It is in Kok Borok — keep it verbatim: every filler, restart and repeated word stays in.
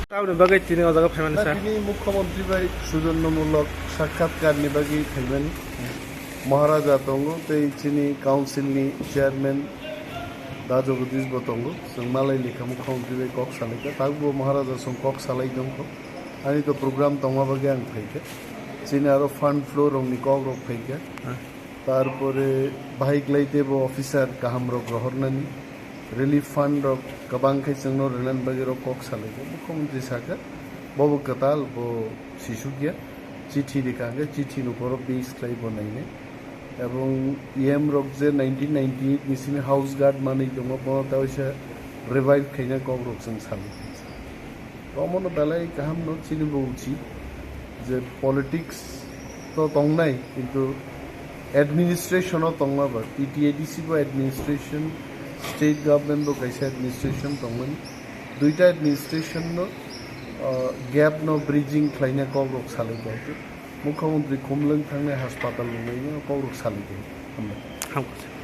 Tamoni bagwi tini o jaga phaimani sa? Tini Mukhyamantri bai sujonnomulok sakkhatkarni bagwi phaimani. Maharaja tongo tei chini council ni chairman Da Jagadish bo tongo. Chwng malai lekha Mukhyamantri bai kok salaikha. Tabukbo Maharaja song kok salai tongkho. Ani to program tongma bagwi ang phaikha. Chini aro fund flow rokni kok rok phaikha. Tarpore bahai glai teibo officer kaham rok rohornani, relief fund rok kwbang khe chwngno rwnani bagwi rok kok salaikha. Mukhyamantri sakha, bobo kwtal, bo sisukya, chithi rikha hwnkhe chithi ni uporo base khlai bo nainai. Ebong E M rok je nineteen ninety-eight ni simi house guard manwi tongo, bono ta waisa revive khaina kok rok chwng salaikha. Omono belai kaham no chini bo uchi je politics to tongnai, kintu administration o tongma ba, T T A D C bo administration, state government bo kaisa administration tongmani. Duita administration no, ah, gap no bridging khlaina kok rok salai kok. Mukhyamantri Khumlwng thangnai hospital rwnai no kok rok salai kok. Hambai. Hamkha.